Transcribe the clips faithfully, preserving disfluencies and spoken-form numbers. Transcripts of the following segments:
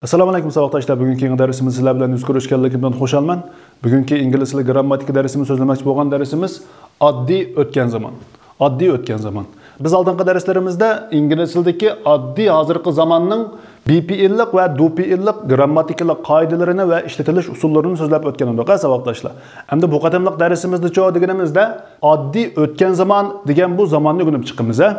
ئەسسالامۇ ئەلەيكۇم ساۋاقداشلار. بۈگۈنكى يېڭى دەرسىمىزدە سىلەر بىلەن يۈز كۆرۈشكەنلىكىمدىن خۇشالمەن. بۈگۈنكى ئىنگلىز تىلى گرامماتىكا دەرسىمىز سۆزلىمەكچى بولغان دەرسىمىز ئاددىي ئۆتكەن زامان. ئاددىي ئۆتكەن زامان. بىز ئالدىنقى دەرسلىرىمىزدە ئىنگلىز تىلىدىكى ئاددىي ھازىرقى زاماننىڭ بى پېئىللىق ۋە دۇ پېئىللىق گرامماتىكىلىق قائىدىلىرىنى ۋە ئىشلىتىلىش ئۇسۇللىرىنى سۆزلەپ ئۆتكەن ئىدۇق، ھە، ساۋاقداشلار. ئەمدى بۇ قېتىملىق دەرسىمىزدىچۇ دېگىنىمىزدە ئاددىي ئۆتكەن زامان دېگەن بۇ زاماننى ئۆگىنىپ چىقىمىز، ھە.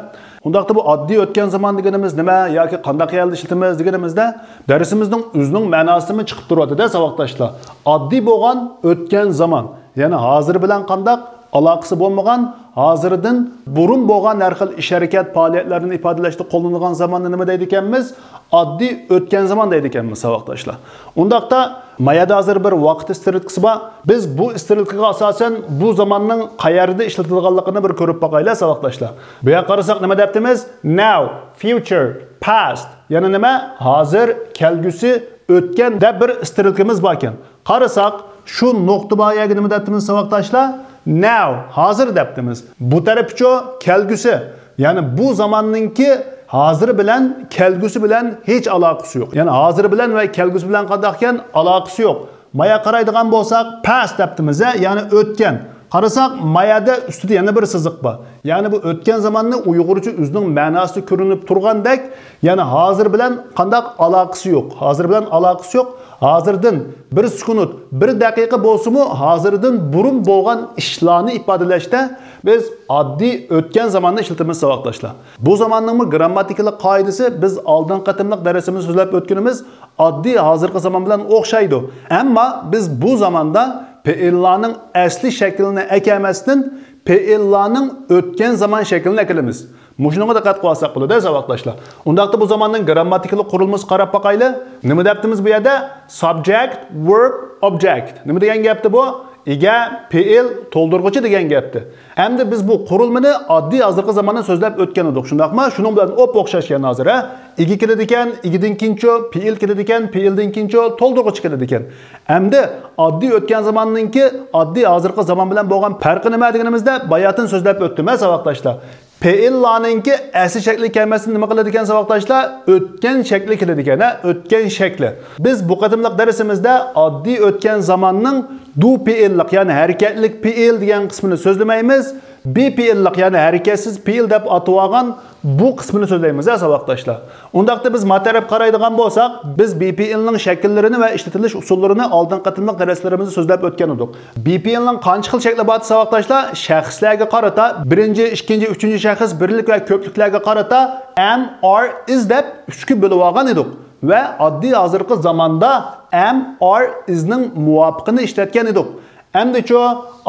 ئۇنداقتا بۇ ئاددىي ئۆتكەن زامان دېگىنىمىز نېمە ياكى قانداق يەردە ئىشلىتىمىز دېگىنىمىزدە، دەرسىمىزنىڭ ئۆزىنىڭ مەناسىمۇ چىقىپ تۇرۇۋاتىدۇ، ساۋاقداشلار. ئاددىي بولغان ئۆتكەن زامان، يەنى ھازىر بىلەن قانداق ئالاقىسى بولمىغان، ھازىردىن بۇرۇن بولغان ھەر خىل ئىش-ھەرىكەت، پائالىيەتلەرنى ئىپادىلەشتە قوللىنىدىغان زاماننى نېمە دەيدىكەنمىز؟ ئاددىي ئۆتكەن زامان دەيدىكەنمىز، ساۋاقداشلار. ئۇنداقتا ما يەردە ھازىر بىر ۋاقىت ئىسترېلكىسى بار. بىز بۇ ئىسترېلكىغا ئاساسەن بۇ زاماننىڭ قەيەردە ئىشلىتىلىدىغانلىقىنى بىر كۆرۈپ باقايلى، ساۋاقداشلار. بۇ يەرگە قارىساق نېمە دەپتىمىز؟ Now، future، past. يەنى نېمە؟ ھازىر، كەلگۈسى، ئۆتكەن دەپ بىر ئىسترېلكىمىز باركەن. قارىساق، شۇ نۇقتا بار يەرگە نېمە دەپتىمىز، ساۋاقداشلار؟ Now، ھازىر دەپتىمىز. بۇ تەرىپىچۇ؟ كەلگۈسى. يەنى بۇ زاماننىڭكى ھازىر بىلەن كەلگۈسى بىلەن ھېچ ئالاقىسى يوق. يەنى ھازىر بىلەن ۋە كەلگۈسى بىلەن قانداقكەن؟ ئالاقىسى يوق. ما يەرگە قارايدىغان بولساق، past دەپتىمىز، ھە، يەنى ئۆتكەن. قارىساق، ما يەردە ئۈستىدە يەنە بىر سىزىق بار. يەنى بۇ ئۆتكەن زاماننى ئۇيغۇرچە ئۆزىنىڭ مەناسىدا كۆرۈنۈپ تۇرغاندەك، يەنى ھازىر بىلەن قانداق ئالاقىسى يوق. ھازىر بىلەن ئالاقىسى يوق. ھازىردىن بىر سېكۇنت، بىر دەقىقە بولسىمۇ، ھازىردىن بۇرۇن بولغان ئىشلارنى ئىپادىلەشتە بىز ئاددىي ئۆتكەن زاماننى ئىشلىتىمىز، ساۋاقداشلار. بۇ زاماننىڭمۇ گرامماتىكىلىق قائىدىسى بىز ئالدىنقى قېتىملىق دەرسىمىزدە سۆزلەپ ئۆتكىنىمىز ئاددىي ھازىرقى زامان بىلەن ئوخشايدۇ. ئەمما بىز بۇ زاماندا پېئىللارنىڭ ئەسلى شەكلىنى ئەكەلمەستىن، پېئىللارنىڭ ئۆتكەن زامان شەكلىنى ئەكېلىمىز. مۇشۇنىڭغا دىققەت قىلىۋالساق بولىدۇ، ساۋاقداشلار. ئۇنداقتا بۇ زاماننىڭ گرامماتىكىلىق قۇرۇلمىسىغا قاراپ باقايلى. نېمە دەپتىمىز بۇ يەردە؟ Subject، verb، object. نېمە دېگەن گەپتى بۇ؟ ئىگە، پېئىل، تولدۇرغۇچى دېگەن گەپتى. ئەمدى بىز بۇ قۇرۇلمىنى ئاددىي ھازىرقى زاماندا سۆزلەپ ئۆتكەن ئىدۇق، شۇنداقمۇ؟ شۇنىڭ بىلەن ئوپئوخشاش يەنە ھازىر، ھە؟ ئىگە كېلىدىكەن، ئىگىدىن كېيىنچۇ، پېئىل كېلىدىكەن، پېئىلدىن كېيىنچۇ، تولدۇرغۇچى كېلىدىكەن. ئەمدى ئاددىي ئۆتكەن زاماننىڭكى ئاددىي ھازىرقى زامان بىلەن بولغان پەرقى نېمە دېگىنىمىزدە، باياتىن سۆزلەپ ئۆتتۈم، ھە، ساۋاقداشلار. پېئىللارنىڭكى ئەسلى شەكلى كەلمەستىن نېمە قىلىدىكەن، ساۋاقداشلار؟ ئۆتكەن شەكلى كېلىدىكەن، ھە؟ ئۆتكەن شەكلى. بىز بۇ قېتىملىق دەرسىمىزدە ئاددىي ئۆتكەن زاماننىڭ دۇ پېئىللىق، يەنى ھەرىكەتلىك پېئىل دېگەن قىسمىنى سۆزلىمەيمىز. بى پېئىللىق، يەنى ھەرىكەتسىز پېئىل دەپ ئاتىۋالغان بۇ قىسمىنى سۆزلەيمىز، ھە، ساۋاقداشلار. ئۇنداقتا بىز ما تەرەپ قارايدىغان بولساق، بىز بى پېئىلنىڭ شەكىللىرىنى ۋە ئىشلىتىلىش ئۇسۇللىرىنى ئالدىنقى قېتىملىق دەرسلىرىمىزدە سۆزلەپ ئۆتكەن ئىدۇق. بى پېئىلنىڭ قانچە خىل شەكلى بار، ساۋاقداشلار؟ شەخسلەرگە قارىتا، بىرىنچى، ئىككىنچى، ئۈچىنچى شەخس بىرلىك ۋە كۆپلۈكلەرگە قارىتا ئەم، ئار، ئىز دەپ ئۈچكە بۆلۈۋالغان ئىدۇق. ۋە ئاددىي ھازىرقى زاماندا ئەم، ئار، ئىزنىڭ مۇۋاپىقىنى ئىشلەتكەن ئىدۇق. ئەمدىچۇ،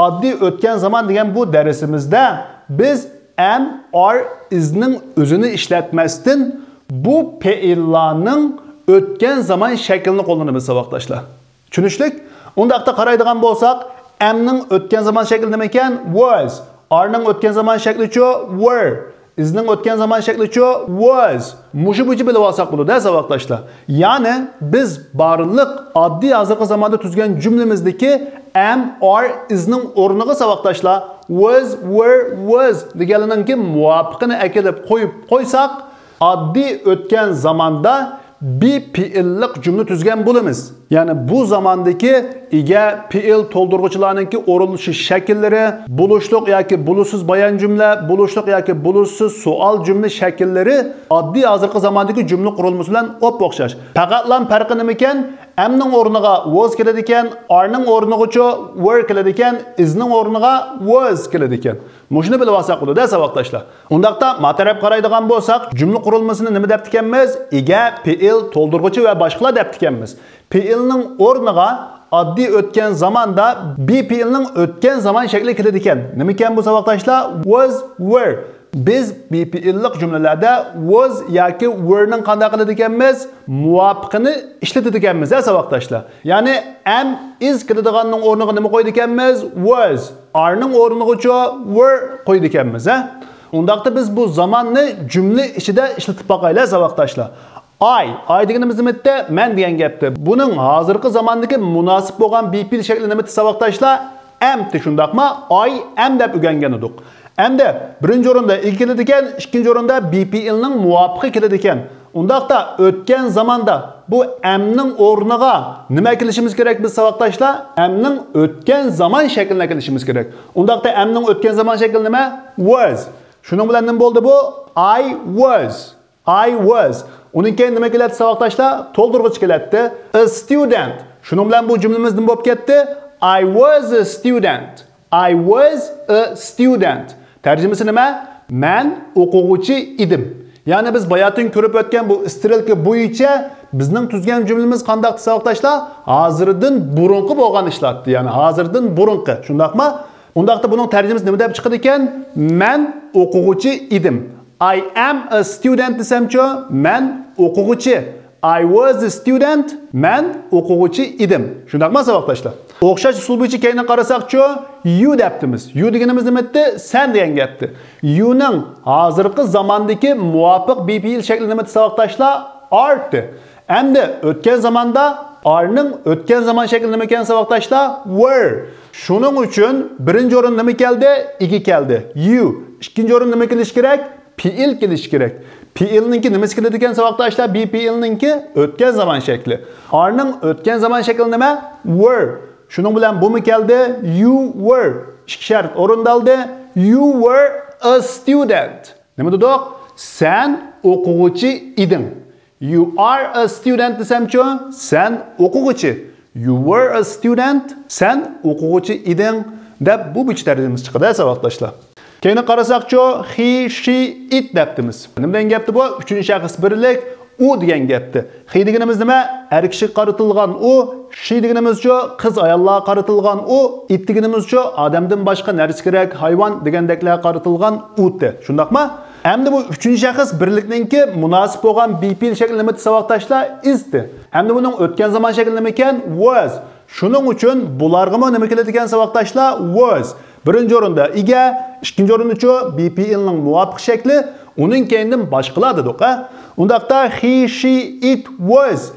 ئاددىي ئۆتكەن زامان دېگەن بۇ دەرسىمىزدە بىز ئەم، ئار، ئىزنىڭ ئۆزىنى ئىشلەتمەستىن، بۇ پېئىللارنىڭ ئۆتكەن زامان شەكلىنى قوللىنىمىز، ساۋاقداشلار. چۈشىنىشلىك؟ ئۇنداقتا قارايدىغان بولساق، ئەمنىڭ ئۆتكەن زامان شەكلى نېمە ئىكەن؟ ۋاز. ئارنىڭ ئۆتكەن زامان شەكلىچۇ؟ ۋېر. ئىزنىڭ ئۆتكەن زامان شەكلىچۇ؟ ۋاز. مۇشۇ بويىچە بىلىۋالساق بولىدۇ، ھە، ساۋاقداشلار. يەنى بىز بارلىق ئاددىي ھازىرقى زاماندا تۈزگەن جۈملىمىزدىكى ئەم، ئار، ئىزنىڭ ئورنىغا، ساۋاقداشلار، ۋاز، ۋېر، ۋاز دېگەنلەرنىڭكى مۇۋاپىقىنى ئەكېلىپ قويۇپ قويساق، ئاددىي ئۆتكەن زاماندا بى پېئىللىق جۈملە تۈزگەن بولىمىز. يەنى بۇ زاماندىكى ئىگە، پېئىل، تولدۇرغۇچىلارنىڭكى ئورۇنلىشىش شەكىللىرى، بولۇشلۇق ياكى بولۇشسىز بايان جۈملە، بولۇشلۇق ياكى بولۇشسىز سوئال جۈملە شەكىللىرى ئاددىي ھازىرقى زاماندىكى جۈملە قۇرۇلمىسى بىلەن ئوپئوخشاش. پەقەتلا پەرقى نېمىكەن؟ ئەمنىڭ ئورنىغا ۋاز كېلىدىكەن، ئارنىڭ ئورنىغىچۇ ۋېر كېلىدىكەن، ئىزنىڭ ئورنىغا ۋاز كېلىدىكەن. مۇشۇنى بىلىۋالساق بولىدۇ، ساۋاقداشلار. ئۇنداقتا ما تەرەپ قارايدىغان بولساق، جۈملە قۇرۇلمىسىنى نېمە دەپتىكەنمىز؟ ئىگە، پېئىل، تولدۇرغۇچى ۋە باشقىلار دەپتىكەنمىز. پېئىلنىڭ ئورنىغا ئاددىي ئۆتكەن زاماندا بى پېئىلنىڭ ئۆتكەن زامان شەكلى كېلىدىكەن. نېمىكەن بۇ، ساۋاقداشلار؟ ۋاز، ۋېر. بىز بى پېئىللىق جۈملىلەردە ۋاز ياكى ۋېرنىڭ قانداق قىلىدىكەنمىز؟ مۇۋاپىقىنى ئىشلىتىدىكەنمىز، ھە، ساۋاقداشلار. يەنى ئەم، ئىز كېلىدىغاننىڭ ئورنىغا نېمە قويىدىكەنمىز؟ ۋاز. ئارنىڭ ئورنىغىچۇ ۋېر قويىدىكەنمىز، ھە؟ ئۇنداقتا بىز بۇ زاماننى جۈملە ئىچىدە ئىشلىتىپ باقايلى، ساۋاقداشلار. ئاي، ئاي دېگىنىمىز نېمە ئىدى؟ مەن دېگەن گەپتى. بۇنىڭ ھازىرقى زاماندىكى مۇناسىپ بولغان بى پېئىل شەكلى نېمە ئىدى، ساۋاقداشلار؟ ئەمتى، شۇنداقمۇ؟ ئاي، ئەم دەپ ئۆگەنگەن ئىدۇق. ئەمدى بىرىنچى ئورۇندا ئىگە كېلىدىكەن، ئىككىنچى ئورۇندا بى پېئىلنىڭ مۇۋاپىقى كېلىدىكەن. ئۇنداقتا ئۆتكەن زاماندا بۇ ئەمنىڭ ئورنىغا نېمە ئەكېلىشىمىز كېرەك بىز ساۋاقداشلار؟ ئەمنىڭ ئۆتكەن زامان شەكلىنى ئەكېلىشىمىز كېرەك. ئۇنداقتا ئەمنىڭ ئۆتكەن زامان شەكلى نېمە؟ ۋاز. شۇنىڭ بىلەن نېمە بولدى بۇ؟ I was. I was. ئۇنىڭ كېيىن نېمە كېلەتتى ساۋاقداشلار؟ تولدۇرغۇچ كېلەتتى. A student. شۇنىڭ بىلەن بۇ جۈملىمىز نېمە بولۇپ كەتتى؟ I was a student. I was a student. تەرجىمىسى نېمە؟ مەن ئوقۇغۇچى ئىدىم. يەنى بىز باياتىن كۆرۈپ ئۆتكەن بۇ ئىسترېلكا بويىچە بىزنىڭ تۈزگەن جۈملىمىز قانداقتى ساۋاقداشلار؟ ھازىردىن بۇرۇنقى بولغان ئىشلاتتى. يەنى ھازىردىن بۇرۇنقى. شۇنداقمۇ؟ ئۇنداقتا بۇنىڭ تەرجىمىسى نېمە دەپ چىقىدىكەن؟ مەن ئوقۇغۇچى ئىدىم. I am a student دېسەمچۇ؟ مەن ئوقۇغۇچى. I was a student. مەن ئوقۇغۇچى ئىدىم. شۇنداقمۇ ساۋاقداشلار؟ ئوخشاش ئۇسۇل بويىچە كەينىگە قارىساقچۇ؟ You دەپتىمىز. You دېگىنىمىز نېمە ئىدى؟ سەن دېگەن گەپتى. You نىڭ ھازىرقى زاماندىكى مۇۋاپىق be پېئىل شەكلى نېمە ئىدى ساۋاقداشلار؟ Are ئىدى. ئەمدى ئۆتكەن زاماندا are نىڭ ئۆتكەن زامان شەكلى نېمە ئىكەن ساۋاقداشلار؟ Were. شۇنىڭ ئۈچۈن بىرىنچى ئورۇن نېمە كەلدى؟ ئىگە كەلدى. You. ئىككىنچى ئورۇن نېمە كېلىشى كېرەك؟ پېئىل كېلىشى كېرەك. پېئىلنىڭكى نېمىسى كېلىدىكەن ساۋاقداشلار؟ Be پېئىلنىڭكى ئۆتكەن زامان شەكلى. Are نىڭ ئۆتكەن زامان شەكلى نېمە؟ Were. شۇنىڭ بىلەن بۇمۇ كەلدى. You were. ئىككى شەرت ئورۇندالدى. You were a student. نېمە دېدۇق؟ سەن ئوقۇغۇچى ئىدىڭ. You are a student دېسەمچۇ؟ سەن ئوقۇغۇچى. You were a student. سەن ئوقۇغۇچى ئىدىڭ. دەپ بۇ بويىچە تەرجىمىسى چىقىدۇ ساۋاقداشلار. كەينىگە قارىساقچۇ؟ He, she, it دەپتىمىز. نېمە دېگەن گەپتى بۇ؟ ئۈچىنچى شەخس بىرلىك ئۇ دېگەن گەپتى. He دېگىنىمىز نېمە؟ ئەر كىشىگە قارىتىلغان ئۇ. She دېگىنىمىزچۇ؟ قىز ئاياللارغا قارىتىلغان ئۇ. It دېگىنىمىزچۇ؟ ئادەمدىن باشقا نەرسە كېرەك، ھايۋان دېگەندەكلەرگە قارىتىلغان ئۇتى. شۇنداقمۇ؟ ئەمدى بۇ ئۈچىنچى شەخس بىرلىكنىڭكى مۇناسىپ بولغان be پېئىل شەكلى نېمە ساۋاقداشلار؟ Is تى. ئەمدى بۇنىڭ ئۆتكەن زامان شەكلى نېمىكەن؟ Was. شۇنىڭ ئۈچۈن بۇلارغىمۇ نېمە كېلىدىكەن ساۋاقداشلار؟ Was. بىرىنچى ئورۇندا ئىگە، ئىككىنچى ئورۇندىچۇ؟ Be پېئىلنىڭ مۇۋاپىق شەكلى، ئۇنىڭ كەينىدىن باشقىلار دېدۇق، ھە؟ ئۇنداقتا he, she, it was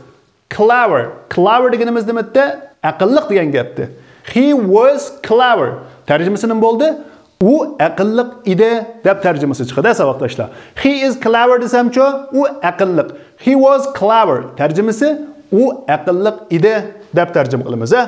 clever. Clever دېگىنىمىز نېمە دېدى؟ ئەقىللىق دېگەن گەپتى. He was clever. تەرجىمىسى نېمە بولدى؟ ئۇ ئەقىللىق ئىدى دەپ تەرجىمىسى چىقىدۇ ساۋاقداشلار. He is clever دېسەمچۇ؟ ئۇ ئەقىللىق. He was clever. تەرجىمىسى ئۇ ئەقىللىق ئىدى دەپ تەرجىمە قىلىمىز، ھە.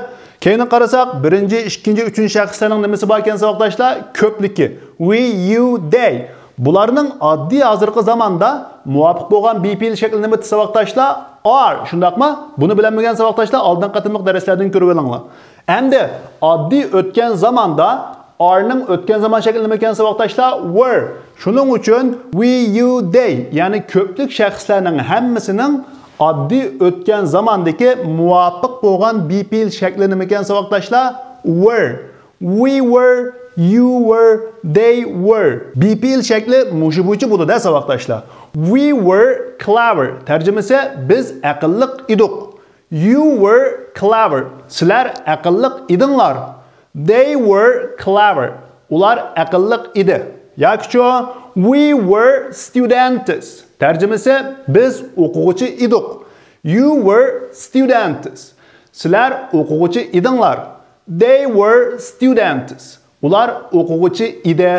كەينىگە قارىساق، بىرىنچى، ئىككىنچى، ئۈچىنچى شەخسلەرنىڭ نېمىسى بار ئىكەن ساۋاقداشلار؟ كۆپلۈكى. We, you, they. بۇلارنىڭ ئاددىي ھازىرقى زاماندا مۇۋاپىق بولغان be پېئىل شەكلى نېمە ساۋاقداشلار؟ Are. شۇنداقمۇ؟ بۇنى بىلەلمىگەن ساۋاقداشلار ئالدىنقى قېتىملىق دەرسلەردىن كۆرۈۋېلىڭلار. ئەمدى ئاددىي ئۆتكەن زاماندا are نىڭ ئۆتكەن زامان شەكلى نېمە ئىكەن ساۋاقداشلار؟ Were. شۇنىڭ ئۈچۈن we, you, they، يەنى كۆپلۈك شەخسلەرنىڭ ھەممىسىنىڭ ئاددىي ئۆتكەن زاماندىكى مۇۋاپىق بولغان be پېئىل شەكلى نېمە ئىكەن ساۋاقداشلار؟ Were. We were, you were, they were. Be پېئىل شەكلى مۇشۇ بويىچە بولىدۇ ساۋاقداشلار. We were clever. تەرجىمىسى بىز ئەقىللىق ئىدۇق. You were clever. سىلەر ئەقىللىق ئىدىڭلار. They were clever. ئۇلار ئەقىللىق ئىدى. ياكىچۇ، we were students. تەرجىمىسى بىز ئوقۇغۇچى ئىدۇق. You were students. سىلەر ئوقۇغۇچى ئىدىڭلار. They were students. ئۇلار ئوقۇغۇچى ئىدى.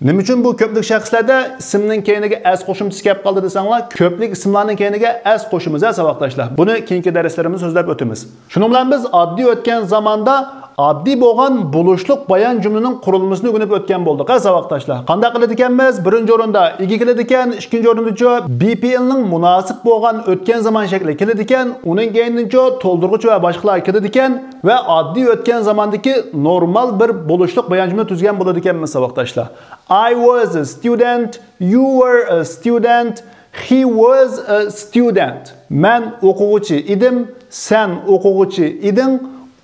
نېمە ئۈچۈن بۇ كۆپلۈك شەخسلەردە ئىسىمنىڭ كەينىگە s قوشۇمچىسى كەپ قالدى دېسەڭلار، كۆپلۈك ئىسىملارنىڭ كەينىگە s قوشىمىز ھە ساۋاقداشلار. بۇنى كېيىنكى دەرسلىرىمىزدە سۆزلەپ ئۆتىمىز. شۇنىڭ بىلەن بىز ئاددىي ئۆتكەن زاماندا ئاددىي بولغان بولۇشلۇق بايان جۈملىنىڭ قۇرۇلمىسىنى ئۆگىنىپ ئۆتكەن بولدۇق ھە ساۋاقداشلار. قانداق قىلىدىكەنمىز؟ بىرىنچى ئورۇندا ئىگە كېلىدىكەن، ئىككىنچى ئورۇندىچۇ؟ Be پېئىلنىڭ مۇناسىپ بولغان ئۆتكەن زامان شەكلى كېلىدىكەن، ئۇنىڭ كەينىدىنچۇ؟ تولدۇرغۇچ ۋە باشقىلار كېلىدىكەن ۋە ئاددىي ئۆتكەن زاماندىكى نورمال بىر بولۇشلۇق بايان جۈملە تۈزگەن بولىدىكەنمىز ساۋاقداشلار. I was a student. You were a student. He was a student. مەن ئوقۇغۇچى ئىدىم، سەن ئوقۇغۇچى ئىدىڭ،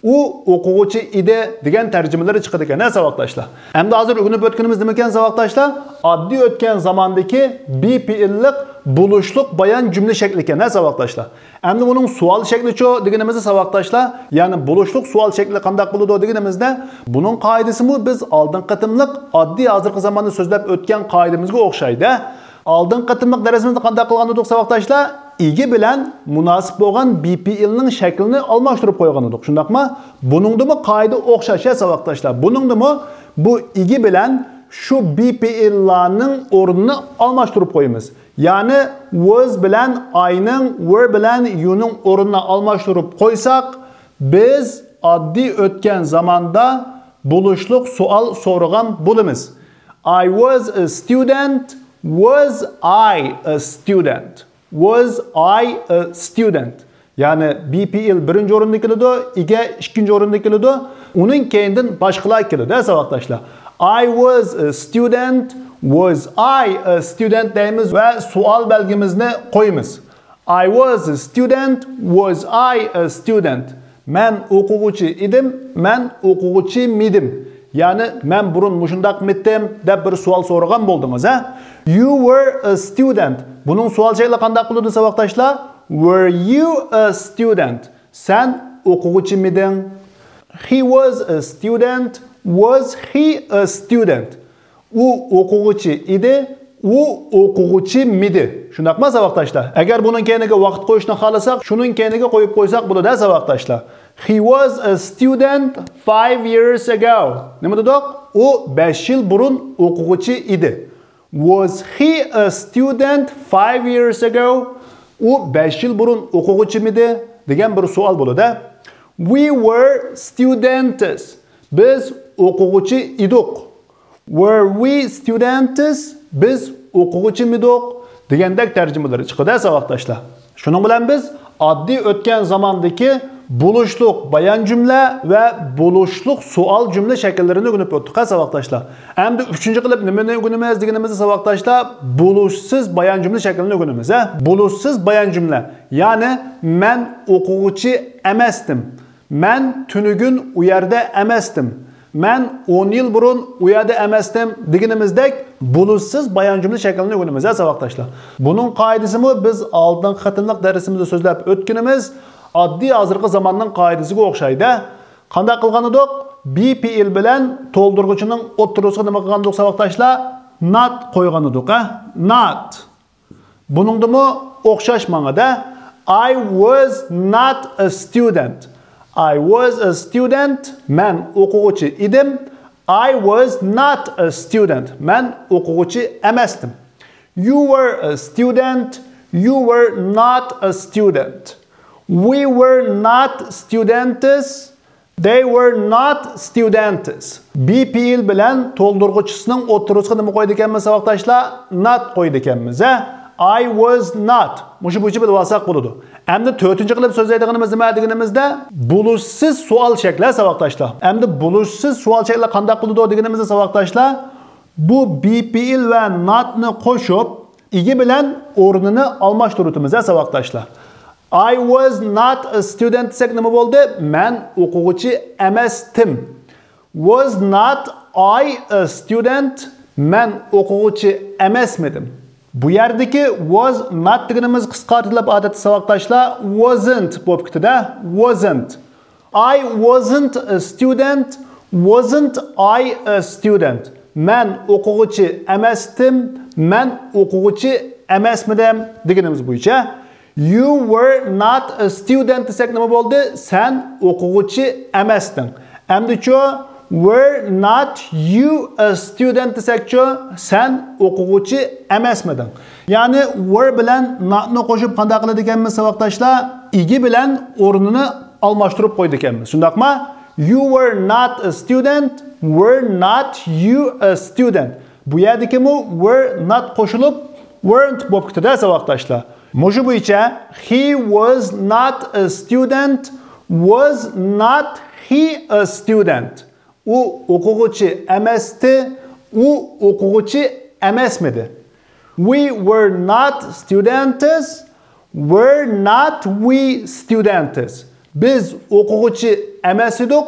ئۇ ئوقۇغۇچى ئىدى دېگەن تەرجىمىلىرى چىقىدىكەن ھە ساۋاقداشلار. ئەمدى ھازىر ئۆگىنىپ ئۆتكىنىمىز نېمىكەن ساۋاقداشلار؟ ئاددىي ئۆتكەن زاماندىكى be پېئىللىق بولۇشلۇق بايان جۈملە شەكلىكەن ھە ساۋاقداشلار. ئەمدى بۇنىڭ سوئال شەكلىچۇ دېگىنىمىزدە ساۋاقداشلار، يەنى بولۇشلۇق سوئال شەكلى قانداق بولىدۇ دېگىنىمىزدە، بۇنىڭ قائىدىسىمۇ بىز ئالدىنقى قېتىملىق ئاددىي ھازىرقى زاماندا سۆزلەپ ئۆتكەن قائىدىمىزگە ئوخشايدۇ. ئالدىنقى قېتىملىق دەرسىمىزدە قانداق قىلغان ئىدۇق ساۋاقداشلار؟ ئىگە بىلەن مۇناسىپ بولغان be پېئىلنىڭ شەكلىنى ئالماشتۇرۇپ قويغان ئىدۇق. شۇنداقمۇ؟ بۇنىڭدىمۇ قائىدە ئوخشاش ھە ساۋاقداشلار. بۇنىڭدىمۇ بۇ ئىگە بىلەن شۇ be پېئىللارنىڭ ئورنىنى ئالماشتۇرۇپ قويىمىز. يەنى was بىلەن I نىڭ were بىلەن you نىڭ ئورنىنى ئالماشتۇرۇپ قويساق، بىز ئاددىي ئۆتكەن زاماندا بولۇشلۇق سوئال سورىغان بولىمىز. I was a student. Was I a student? Was I a student? يەنى be پېئىل بىرىنچى ئورۇندا كېلىدۇ، ئىگە ئىككىنچى ئورۇندا كېلىدۇ، ئۇنىڭ كەينىدىن باشقىلار كېلىدۇ، ھە، ساۋاقداشلار. I was a student. Was I a student دەيمىز ۋە سوئال بەلگىمىزنى قويىمىز. I was a student. Was I a student? مەن ئوقۇغۇچى ئىدىم، مەن ئوقۇغۇچىمىدىم؟ يەنى مەن بۇرۇن مۇشۇنداقمىدىم دەپ بىر سوئال سورىغان بولدىڭىز، ھە؟ You were a student. بۇنىڭ سوئال شەكلى قانداق بولىدۇ، ساۋاقداشلار؟ Were you a student? سەن ئوقۇغۇچىمىدىڭ؟ He was a student. Was he a student? ئۇ ئوقۇغۇچى ئىدى. ئۇ ئوقۇغۇچىمىدى؟ شۇنداقمۇ، ساۋاقداشلار؟ ئەگەر بۇنىڭ كەينىگە ۋاقىت قويۇشنى خالىساق، شۇنىڭ كەينىگە قويۇپ قويساق بولىدۇ، ھە، ساۋاقداشلار. He was a student five years ago. نېمە دېدۇق؟ ئۇ بەش يىل بۇرۇن ئوقۇغۇچى ئىدى. Was he a student five years ago? ئۇ بەش يىل بۇرۇن ئوقۇغۇچىمىدى؟ دېگەن بىر سوئال بولىدۇ. We were students. بىز ئوقۇغۇچى ئىدۇق. Were we students? بىز ئوقۇغۇچىمىدۇق؟ دېگەندەك تەرجىمىلىرى چىقىدۇ، ساۋاقداشلار. شۇنىڭ بىلەن بىز ئاددىي ئۆتكەن زاماندىكى بولۇشلۇق بايان جۈملە ۋە بولۇشلۇق سوئال جۈملە شەكىللىرىنى ئۆگىنىپ ئۆتتۇق، ھە، ساۋاقداشلار. ئەمدى ئۈچىنچى قىلىپ نېمىنى ئۆگىنىمىز دېگىنىمىزدە، ساۋاقداشلار، بولۇشسىز بايان جۈملە شەكلىنى ئۆگىنىمىز، ھە. بولۇشسىز بايان جۈملە، يەنى مەن ئوقۇغۇچى ئەمەستىم. مەن تۈنۈگۈن ئۇ يەردە ئەمەستىم. مەن ئون يىل بۇرۇن ئۇ يەردە ئەمەستىم دېگىنىمىزدەك بولۇشسىز بايان جۈملە شەكلىنى ئۆگىنىمىز، ھە، ساۋاقداشلار. بۇنىڭ قائىدىسىمۇ بىز ئالدىنقى قېتىملىق دەرسىمىزدە سۆزلەپ ئۆتكىنىمىز، ئاددىي ھازىرقى زاماننىڭ قائىدىسىگە ئوخشايدۇ. قانداق قىلغان ئىدۇق؟ Be پېئىل بىلەن تولدۇرغۇچىنىڭ ئوتتۇرىسىغا نېمە قىلغان ئىدۇق، ساۋاقداشلار؟ Not قويغان ئىدۇق، ھە؟ Not. بۇنىڭدىمۇ ئوخشاش ماڭىدۇ. I was not a student. I was a student. مەن ئوقۇغۇچى ئىدىم. I was not a student. مەن ئوقۇغۇچى ئەمەستىم. You were a student. You were not a student. We were not students. They were not students. Be پېئىل بىلەن تولدۇرغۇچىسىنىڭ ئوتتۇرىسىغا نېمە قويىدىكەنمىز، ساۋاقداشلار؟ Not قويىدىكەنمىز، ھە؟ I was not. مۇشۇ بويىچە بىلىۋالساق بولىدۇ. ئەمدى تۆتىنچى قىلىپ سۆزلەيدىغىنىمىز نېمە دېگىنىمىزدە، بولۇشسىز سوئال شەكلى، ساۋاقداشلار. ئەمدى بولۇشسىز سوئال شەكلى قانداق بولىدۇ دېگىنىمىزدە، ساۋاقداشلار، بۇ be پېئىل ۋە not نى قوشۇپ، ئىگە بىلەن ئورنىنى ئالماشتۇرۇۋېتىمىز، ھە، ساۋاقداشلار. I was not a student دېسەك نېمە بولدى؟ مەن ئوقۇغۇچى ئەمەستىم. Was not I a student? مەن ئوقۇغۇچى ئەمەسمىدىم؟ بۇ يەردىكى was not دېگىنىمىز قىسقارتىلىپ ئادەتتە، ساۋاقداشلار، wasn't بولۇپ كېتىدۇ، wasn't. I wasn't a student. Wasn't I a student? مەن ئوقۇغۇچى ئەمەستىم. مەن ئوقۇغۇچى ئەمەسمىدىم دېگىنىمىز بويىچە. You were not a student دېسەك نېمە بولدى؟ سەن ئوقۇغۇچى ئەمەستىڭ. ئەمدىچۇ، were not you a student دېسەكچۇ، سەن ئوقۇغۇچى ئەمەسمىدىڭ؟ يەنى were بىلەن not نى قوشۇپ قانداق قىلىدىكەنمىز، ساۋاقداشلار؟ ئىگە بىلەن ئورنىنى ئالماشتۇرۇپ قويىدىكەنمىز. شۇنداقمۇ؟ You were not a student. Were not you a student? بۇ يەردىكىمۇ were not قوشۇلۇپ weren't بولۇپ كېتىدۇ، ساۋاقداشلار. مۇشۇ بويىچە he was not a student. Was not he a student? ئۇ ئوقۇغۇچى ئەمەستى. ئۇ ئوقۇغۇچى ئەمەسمىدى؟ We were not students. Were not we students? بىز ئوقۇغۇچى ئەمەس ئىدۇق.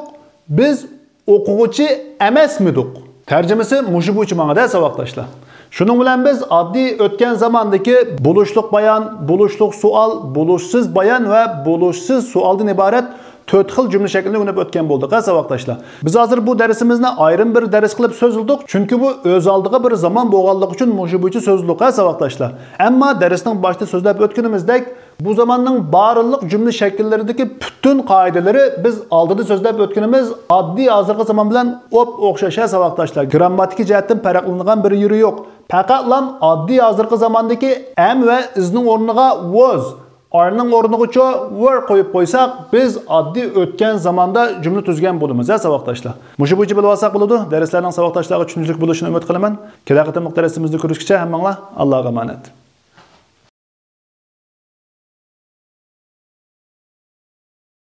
بىز ئوقۇغۇچى ئەمەسمىدۇق؟ تەرجىمىسى مۇشۇ بويىچە ماڭىدۇ، ساۋاقداشلار. شۇنىڭ بىلەن بىز ئاددىي ئۆتكەن زاماندىكى بولۇشلۇق بايان، بولۇشلۇق سوئال، بولۇشسىز بايان ۋە بولۇشسىز سوئالدىن ئىبارەت تۆت خىل جۈملە شەكلىنى ئۆگىنىپ ئۆتكەن بولدۇق، ھە، ساۋاقداشلار. بىز ھازىر بۇ دەرسىمىزنى ئايرىم بىر دەرس قىلىپ سۆزلىدۇق، چۈنكى بۇ ئۆز ئالدىغا بىر زامان بولغانلىقى ئۈچۈن مۇشۇ بويىچە سۆزلىدۇق، ھە، ساۋاقداشلار. ئەمما دەرسنىڭ باشىدا سۆزلەپ ئۆتكىنىمىزدەك، بۇ زاماننىڭ بارلىق جۈملە شەكىللىرىدىكى پۈتۈن قائىدىلىرى بىز ئالدىدا سۆزلەپ ئۆتكىنىمىز ئاددىي ھازىرقى زامان بىلەن ئوپئوخشاش ھە ساۋاقداشلار. گرامماتىكا جەھەتتىن پەرقلىنىدىغان بىر يېرى يوق. پەقەتلام ئاددىي ھازىرقى زاماندىكى ئەم ۋە ئىزنىڭ ئورنىغا ۋوز، ئارنىڭ ئورنىغىچۇ ۋېر قويۇپ قويساق، بىز ئاددىي ئۆتكەن زاماندا جۈملە تۈزگەن بولىمىز ھە ساۋاقداشلار. مۇشۇ بويىچە بىلىۋالساق بولىدۇ. دەرسلەرنىڭ ساۋاقداشلارغا چۈشىنىشلىك بولۇشىنى ئۈمىد قىلىمەن. كېلەر قېتىملىق دەرسىمىزدە كۆرۈشكىچە ھەممىڭلار ئاللاغا ئامانەت.